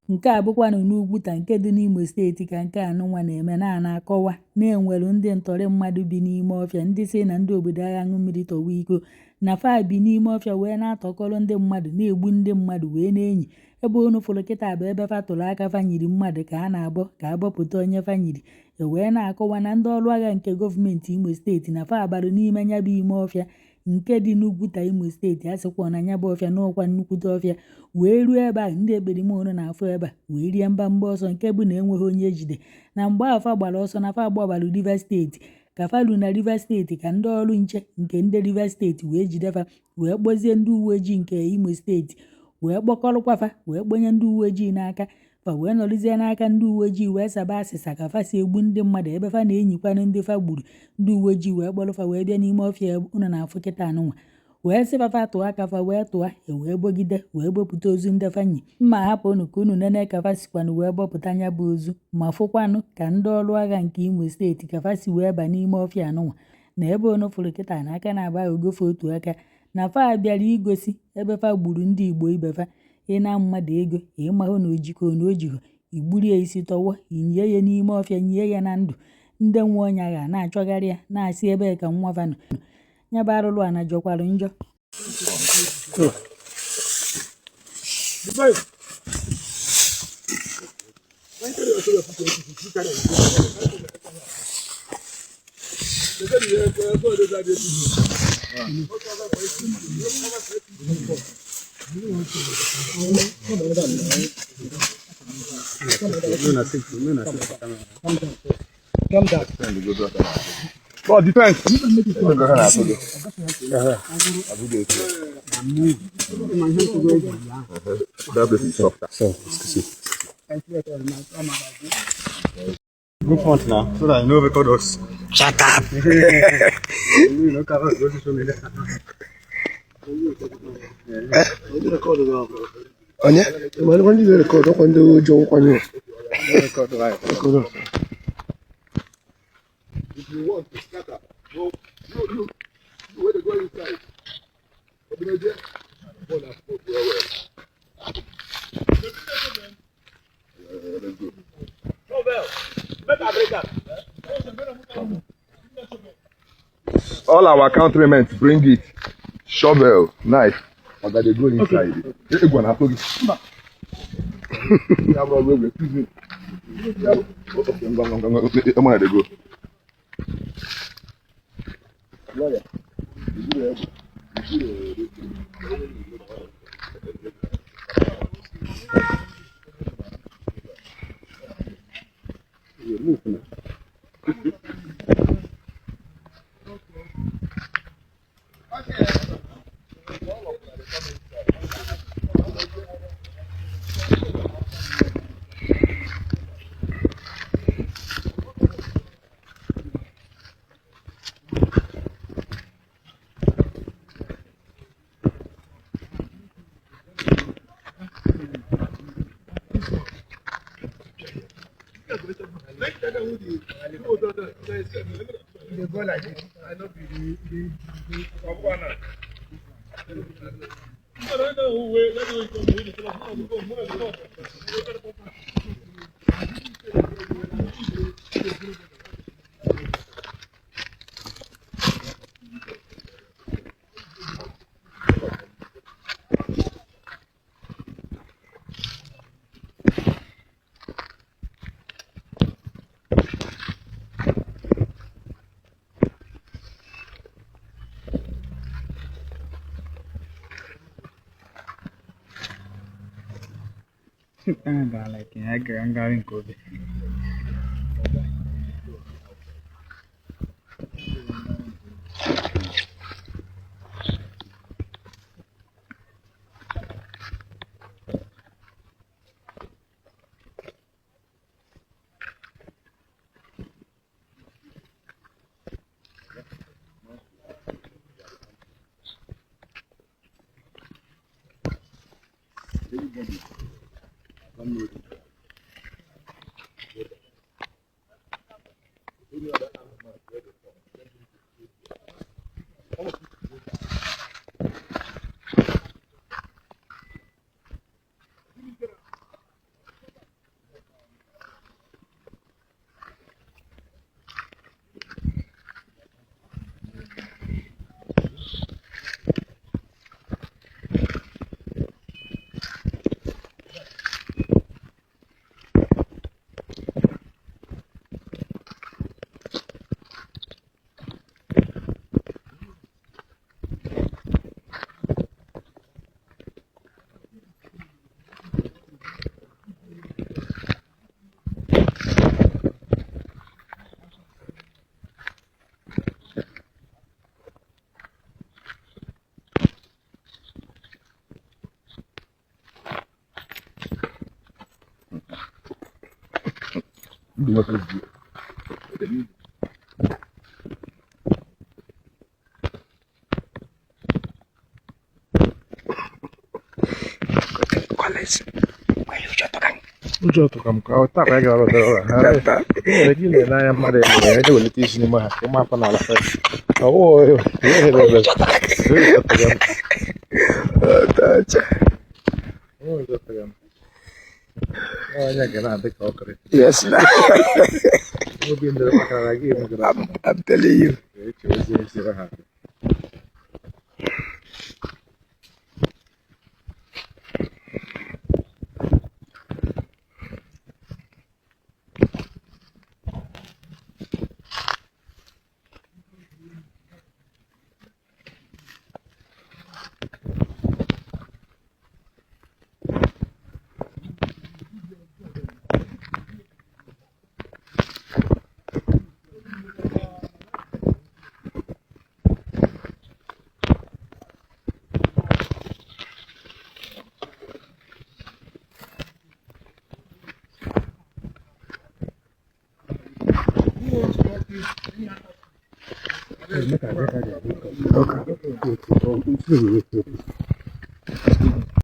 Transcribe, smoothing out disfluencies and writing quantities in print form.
Nke a bụkwanụ n'Ugwuta nke dị n'Imo steeti ka nke anụnwa na-eme na a na-akọwa na e nwere ndị ntọrị mmadụ bi n'ime ọfịa ndị sị na ndị obodo agha aṅụ mmiri tọwa iko na fa bi n'ime ọfịa wee na-atọkọrọ ndị mmadụ na-egbu ndị mmadụ wee na-enyi ebe unu fụrụ kịta bụ ebe fa tụrụ aka fa nyiri mmadụ ka a na-abọ ka a bọpụta onye fa nyiri e wee na-akọwa na ndị ọrụ agha nke gọọmenti Imo steeti na fa abarụ n'ime nya bụ ime ọfịa nke dị n'Ugwuta Imo steeti a sịkwa na nya bụ ọfịa n'ọkwa nnukwute ọfịa wee ruo ebe ahụ ndị ekperima unu na-afụ ebe a wee rie mbamba ọsọ nke bụ na enweghị onye ejide na mgbe ahụ fa gbara ọsọ na fa gbabalụ Rivers steeti ka fa lu na Rivers steeti ka ndị ọrụ nche nke ndị Rivers steeti wee jide fa wee kpọzie ndị uwe ojii nke Imo steeti wee kpọkọrọkwa fa wee kpọnye ndị uwe ojii n'aka fa wee nọrọzie n'aka ndị uwe ojii wee saba asịsa ka fa si egbu ndị mmadụ ebe fa na-enyikwanụ ndị fa gburu ndị uwe ojii wee kpọrọ fa wee bịa n'ime ọfịa unu na-afụ kịta anụnwa wee sị fa fa tụọ aka fa wee tụọ e wee bọgide wee bọpụta ozu ndị fa nyi mma hapụ unu ka unu nene ka fa sikwanụ wee bọpụta nya bụ ozu ma fụkwanụ ka ndị ọrụ agha nke Imo steeti ka fa si wee ba n'ime ọfịa anụnwa na ebe unu fụrụ kịta na aka na-aba ogofe otu aka na fa bịara igosi ebe fa gburu ndị Igbo ibe fa ị naa mmadụ ego ị mahụ na o jikọ na o jighọ i gburu ya isi tọwọ i nyie ya n'ime ọfịa nyie ya na ndụ ndị nwe onye agha na-achọgharị ya na-asị ebe ka nwa fa nọ ya bụ arụrụ ana jọkwara njọ. Oh, defense. That place is softer. So, excuse me. Go front now, so that you know record us. Shut up. You know, cover go social media. Onye? Mana ndị na-record ọkwa ndị ụjọ nkwanye. Record right. Record us. If you want to scatter, go, you, you, you, where they go inside. Obineje, go na smoke well, well. Yeah, let's go. All our countrymen bring it. Shovel, knife. Oga dey go inside. Okay. Egwu na-atụ gị. Ya bụrụ ọgụ egwu, excuse me. Ya bụ, okay, ngwa ngwa ngwa ngwa, ngwa dey go. Lawyer, you do the you do the You move now. Like ya gara ngagharị nke obe. Come know the Any other armed man wey dey come, send him to stay there. All of you go down. Ndị nwoke ji Ụjọ tụrụ m ka ọ taa ka gara ọdara ụra ha nwere gị lere n'anya mmadụ emere ya ewelite isi n'ime ha ka ịma afọ n'ala ọnya ga na-adị ka ọkịrị. Yes, Obi ndere maka na gị emegara I'm telling you. eche ozi esi ha. Okay.